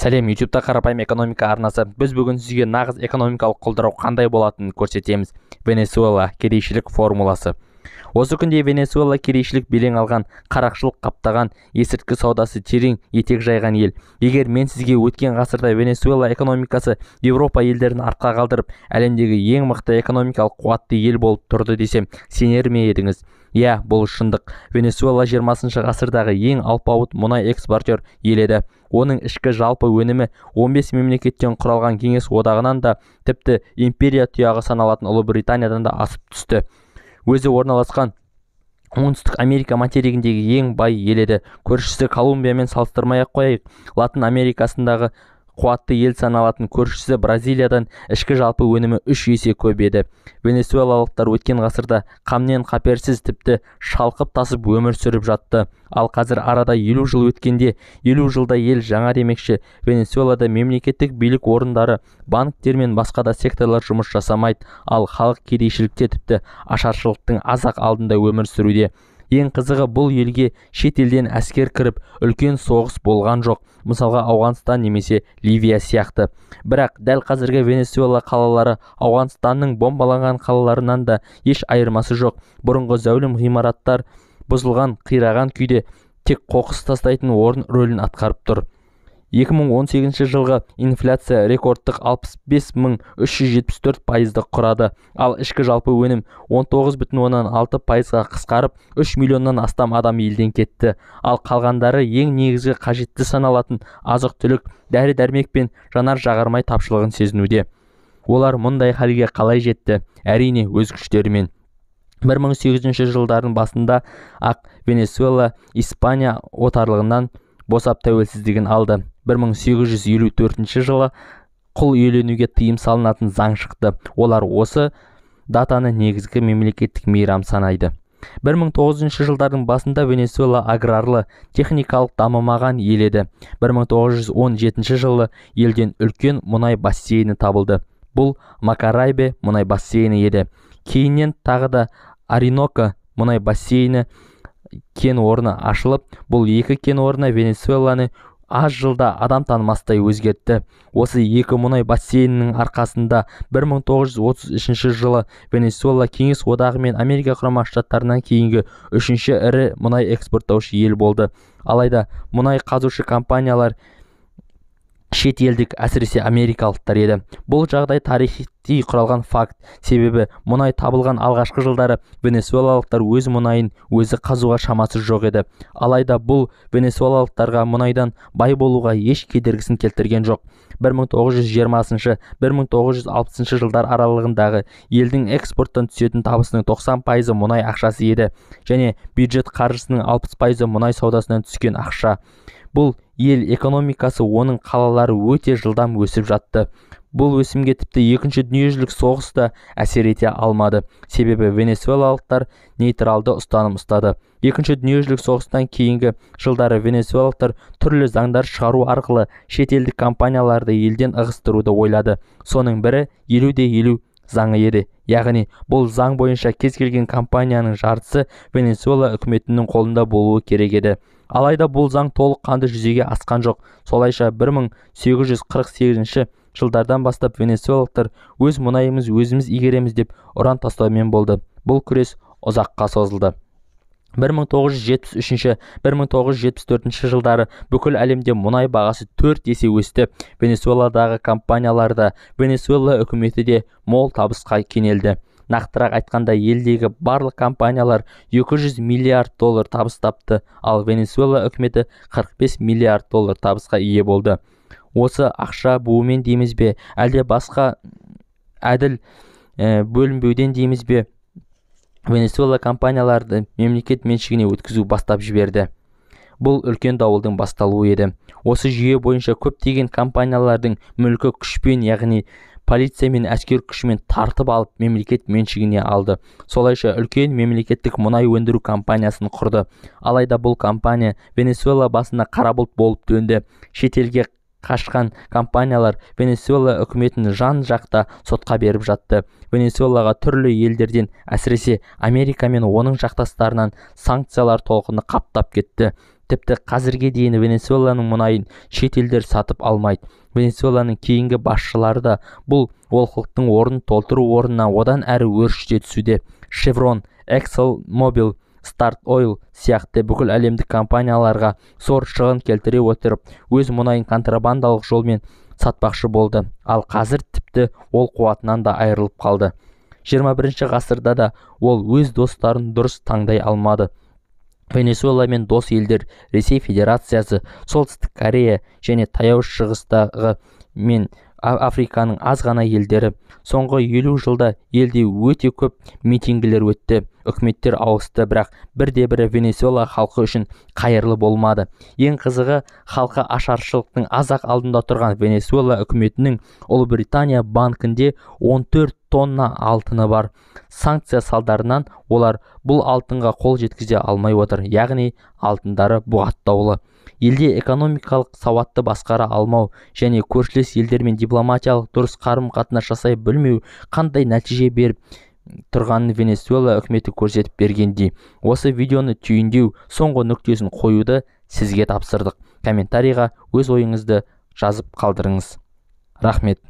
Сәлем, YouTube'та қарапайым экономика арнасы. Біз бүгін сізге нағыз экономикалық құлдырау қандай болатынын көрсетеміз. Венесуэла кедейшілік формуласы. Осы күнде Венесуэла кедейшілік белең алған, қарақшылық қаптаған, есірткі саудасы терең етек жайған ел. Егер мен сізге өткен ғасырда Венесуэла экономикасы Еуропа елдерін артқа қалдырып, әлемдегі ең мықты экономикалық қуатты ел болып тұрды десем, сенер ме едіңіз? Иә, бұл шындық. Венесуэла 20 ғасырдағы ең алпауыт мұнай экспортер ел еді. Оның ішкі жалпы өнімі 15 мемлекеттен құралған Кеңес одағынан да, тіпті империя тұяғы саналатын Ұлыбританиядан да асып түсті. Өзі орналасқан Оңтүстік Америка материгіндегі ең бай ел еді. Көршісі Колумбиямен салыстырмай-ақ қояйық. Латын Америкасындағы қуатты ел саналатын көршісі Бразилиядан ішкі жалпы өнімі 3 есе көп еді. Венесуэлалықтар өткен ғасырда қамнен қаперсіз, тіпті шалқып тасып өмір сүріп жатты. Ал қазір арада 50 жыл өткенде, 50 жылда ел жаңа демекші, Венесуэлада мемлекеттік билік орындары, банктер мен басқа да секторлар жұмыс жасамайды, ал халық кедейшілікте, тіпті ашаршылықтың аз-ақ алдында өмір сүруде. Ең қызығы, бұл елге шет елден әскер кіріп, үлкен соғыс болған жоқ. Мысалға, Ауғанстан немесе Ливия сияқты. Бірақ дәл қазіргі Венесуэла қалалары Ауғанстанның бомбаланған қалаларынан да еш айырмасы жоқ. Бұрынғы зәулім ғимараттар бұзылған, қираған күйде тек қоқыс тастайтын орын рөлін атқарып тұр. 2018 жылғы инфляция рекордтық 65 374%-ды құрады, ал ішкі жалпы өнім 19,6 пайызға қысқарып, 3 миллионнан астам адам елден кетті. Ал қалғандары ең негізгі қажетті саналатын азық-түлік, дәрі-дәрмек пен жанар-жағармай тапшылығын сезінуде. Олар мұндай халге қалай жетті? Әрине, өз күштерімен. 1800 жылдардың басында ақ Венесуэла Испания отарлығынан босап, тәуелсіздігін алды. 1854 жылы құл иеленуге тыйым салынатын заң шықты. Олар осы датаны негізгі мемлекеттік мейрам санайды. 1900 жылдардың басында Венесуэла аграрлы, техникалық дамымаған ел еді. 1917 жылы елден үлкен мұнай бассейні табылды. Бұл Макарайбе мұнай бассейні еді. Кейіннен тағы да Ориноко мұнай бассейні кен орны ашылып, бұл екі кен орны Венесуэланы аз жылда адам танымастай өзгертті. Осы екі мұнай бассейнінің арқасында 1933 жылы Венесуэла Кеңес одағы мен Америка Құрама Штаттарынан кейінгі үшінші ірі мұнай экспорттаушы ел болды. Алайда мұнай қазушы компаниялар шет елдік, әсіресе америкалықтар еді. Бұл жағдай тарихи құралған факт. Себебі мұнай табылған алғашқы жылдары венесуэлалықтар өз мұнайын өзі қазуға шамасы жоқ еді. Алайда бұл венесуэлалықтарға мұнайдан бай болуға еш кедергісін келтірген жоқ. 1920-1960 жылдар аралығындағы елдің экспорттан түсетін табысының 90%-ы мұнай ақшасы еді және бюджет қаржысының 60%-ы мұнай саудасынан түскен ақша. Бұл ел экономикасы, оның қалалары өте жылдам өсіп жатты. Бұл өсімге тіпті Екінші дүниежүзілік соғыс та әсер ете алмады. Себебі венесуэлалықтар нейтралды ұстаным ұстады. Екінші дүниежүзілік соғыстан кейінгі жылдары венесуэлалықтар түрлі заңдар шығару арқылы шетелдік компанияларды елден ығыстыруды ойлады. Соның бірі 50 де 50 заңы еді. Яғни бұл заң бойынша кез келген компанияның жартысы Венесуэла үкіметінің қолында болуы керек еді. Алайда бұл заң толыққанды жүзеге асқан жоқ. Солайша 1848 жылдардан бастап венесуэлалықтар өз мұнайымыз өзіміз игереміз деп ұран тастаумен болды. Бұл күрес ұзаққа созылды. 1973-1974 жылдары бүкіл әлемде мұнай бағасы 4 есе өсті. Венесуэладағы компаниялар да, Венесуэла үкіметі де мол табысқа кенелді. Нақтырақ айтқанда, елдегі барлық компаниялар 200 миллиард доллар табыс тапты, ал Венесуэла үкіметі 45 миллиард доллар табысқа ие болды. Осы ақша буымен дейміз бе, әлде басқа әділ бөлінбеуден дейміз бе, Венесуэла компанияларды мемлекет меншігіне өткізу бастап жіберді. Бұл үлкен дауылдың басталуы еді. Осы жүйе бойынша көптеген компаниялардың мүлкі күшпен, яғни полиция мен әскер күшімен тартып алып, мемлекет меншігіне алды. Солайша үлкен мемлекеттік мұнай өндіру компаниясын құрды. Алайда бұл компания Венесуэла басына қара бұлт болып төнді. Шетелге қашқан компаниялар Венесуэла үкіметін жан жақта сотқа беріп жатты. Венесуэлаға түрлі елдерден, әсіресе Америка мен оның жақтастарынан санкциялар толқыны қаптап кетті. Тіпті қазірге дейін Венесуэланың мұнайын шет елдер сатып алмайды. Венесуэланың кейінгі басшылары да бұл олқылықтың орнын толтыру орнына одан әрі өршіте түсуде. Chevron, ExxonMobil, Statoil сияқты бүкіл әлемдік компанияларға зор шығын келтіре отырып, өз мұнайын контрабандалық жолмен сатпақшы болды. Ал қазір тіпті ол қуатынан да айырылып қалды. 21 ғасырда да ол өз достарын дұрыс таңдай алмады. Венесуэла мен дос елдер Ресей Федерациясы, Солтүстік Корея және Таяу Шығыстағы мен Африканың аз ғана елдері. Соңғы 50 жылда елде өте көп митингілер өтті, үкіметтер ауысты, бірақ бірде-бірі Венесуэла халқы үшін қайырлы болмады. Ең қызығы, халқы ашаршылықтың аз-ақ алдында тұрған Венесуэла үкіметінің Ұлыбритания банкінде 14 тонна алтыны бар. Санкция салдарынан олар бұл алтынға қол жеткізе алмай отыр, яғни алтындары бұғаттаулы. Елде экономикалық сауатты басқара алмау және көршілес елдермен дипломатиялық дұрыс қарым-қатынас жасай білмеу қандай нәтиже беріп тұрғанын Венесуэла үкіметі көрсетіп бергендей. Осы видеоны түйіндеу, соңғы нүктесін қоюды сізге тапсырдық. Комментарийға өз ойыңызды жазып қалдырыңыз. Рахмет.